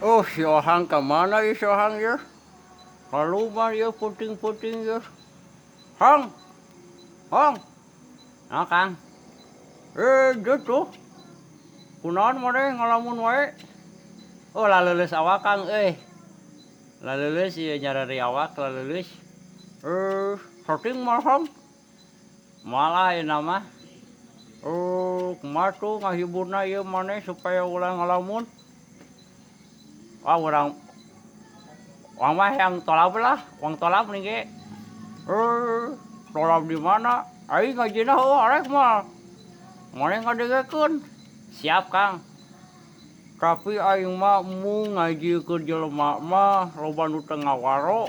Oh si Ohang ka mana ieu si Ohang ieu? Kaluar ieu peuting-peuting ieu. Hang! Hang! Nah, Kang. Eh, gitu. Kunaon maneh ngalamun wae? Oh, laleuleus awak Kang euy. Laleuleus ieu nyareri awak laleuleus. Eh, sating mah Hang. Moal ah ayeuna mah. Eh, kumaha tuh ngahiburna ieu maneh supaya ulah ngalamun? Wah, urang urang mah hayang tolab lah, urang tolab nih ge. Eh, tolab di mana? Aing ngajina heuh arek mah. Maneh ngadengekeun. Siap, Kang. Tapi aing mah embung ngajikeun jelema mah loba nu teu ngawaro.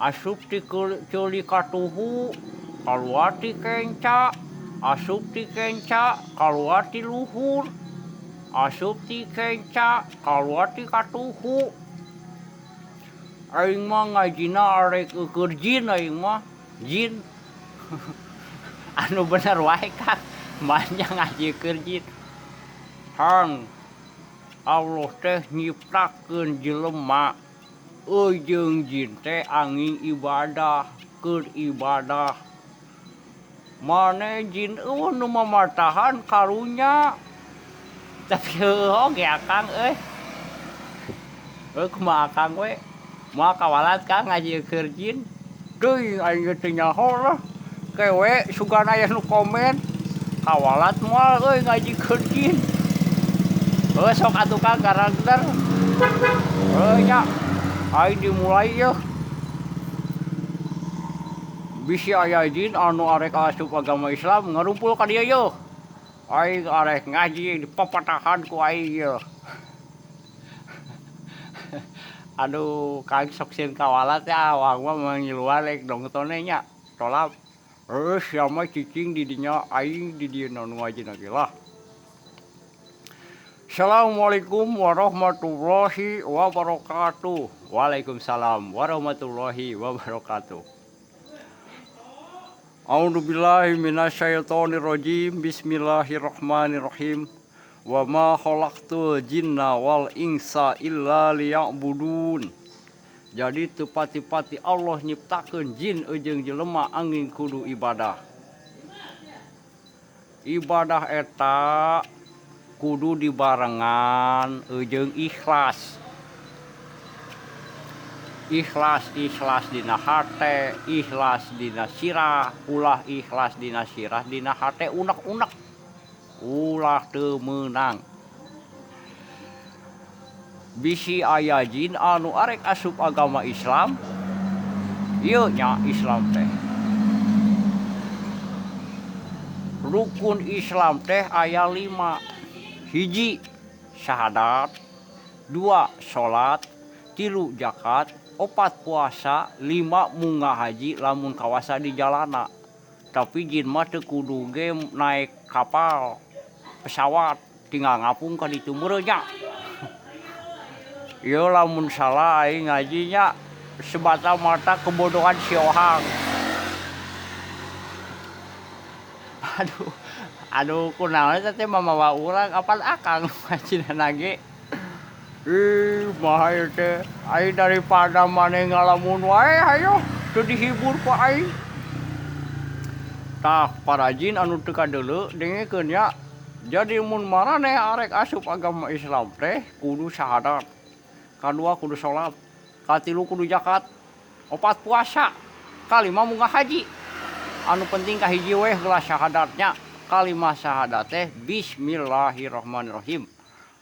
Asup ti ceuli katuhu, kaluar ti kenca, asup ti kenca, kaluar ti luhur. Asup ti kenca, kaluar ti katuhu. Aing mah ngajina arek eukeun jin aing mah, jin. Anu bener wae Kang, manya ngajikeun jin. Hang, Allah teh nyiptakeun jelema eujeung jin teh anging ibadah, keur ibadah. Maneh jin eueuh nu mamatahan karunya. Tapi heueuh oge Akang euy. Heuh kumaha Akang we? Moal kawalat Kang ngajikeun jin. Teuing aing ge teu nyaho lah. Ke we sugan aya nu komen. Kawalat moal euy ngajikeun jin. Heuh sok atuh Kang garangter. Heuh nya, aing dimulai yeuh. Bisi aya jin anu arek asup agama Islam ngarumpul ka dieu yeuh. Aing arek ngaji dipapatahan ku aing yeuh. Aduh, Kang sok sieun kawalat ya, awak mah mangiluan rek nongton nya, tolap. Heuh sia mah cicing di dinya aing di dieu nu ngajina ge lah. Assalamualaikum warahmatullahi wabarakatuh. Waalaikumsalam warahmatullahi wabarakatuh. A'udzubillahi minasyaitonirrajim. Bismillahirrahmanirrahim. Wa ma khalaqtul jinna wal insa illa liya'budun. Jadi teu pati-pati Allah nyiptakeun jin jeung jelema anging kudu ibadah. Ibadah eta kudu dibarengan jeung ikhlas. Ikhlas ikhlas dina hate, ikhlas dina sirah, ulah ikhlas dina sirah dina hate unek-unek. Ulah teu meunang. Bisi aya jin anu arek asup agama Islam, ieu nya Islam teh. Rukun Islam teh aya 5. Hiji syahadat, 2 salat, 3 zakat, 4 puasa, 5 munggah haji lamun kawasa di jalana. Tapi jin mah teu kudu ge naik kapal, pesawat, tinggal ngapung ka ditu meureun nya. Ieu lamun salah aing ngaji nya sebata mata kebodohan si Ohang. Aduh, aduh kunaon eta teh mamawa urang apan Akang ngajina ge. Ih, maha ieu teh. Aing daripada maneh ngalamun wae hayo teu dihibur ku aing. Tah para jin anu teu kadeuleu dengekeun nya. Jadi mun maraneh arek asup agama Islam teh kudu syahadat. Kadua kudu salat, katilu kudu zakat, 4 puasa, kalima munggah haji. Anu penting kahiji weh gelas syahadatnya. Kalimah syahadat teh bismillahirrahmanirrahim.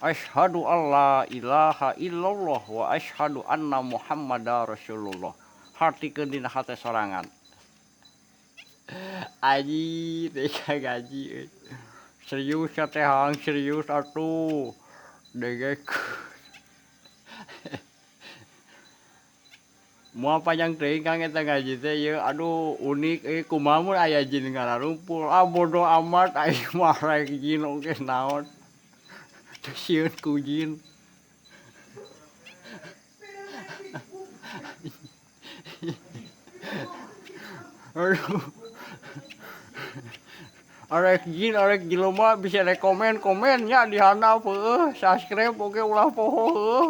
Asyhadu alla ilaha illallah wa asyhadu anna Muhammadar Rasulullah. Hartikeun dina hate sorangan. Aji teh gaji euy. Serius ya teh hang serius atuh. Dengekeun. Moal panjang teuing Kang eta ngaji teh ieu aduh unik euy kumaha mun aya jin ngararumpul. Ah bodoh amat aing mah rek jin oge naon. Teu sieun ku jin. Aduh. Arek jin arek jelema bisa rekomen komen nya di handap heueuh, subscribe oge ulah poho heueuh.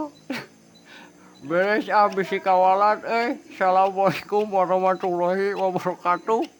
Beres ah, bisi kawalat euy. Assalamualaikum warahmatullahi wabarakatuh.